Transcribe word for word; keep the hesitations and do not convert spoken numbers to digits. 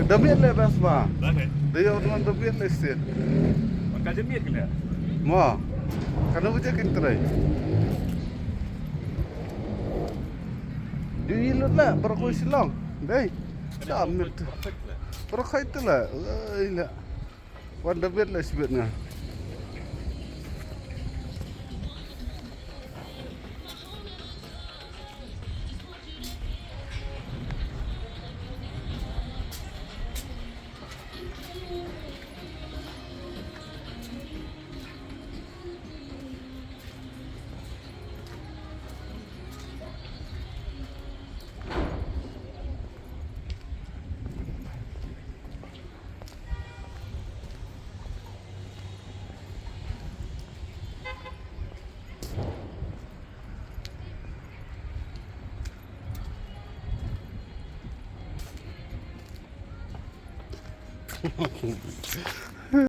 Da miet leh bas ba. Ba kan? Da ïoh ngan da miet leh sien. Wan ka jamiet kena. Mo. Kano ka jaka kin trai. Di lut leh, baroh koi Shillong. Dei. Da miet. Perfect leh. Perfect leh. Ei leh. Wan da miet leh sibit nga.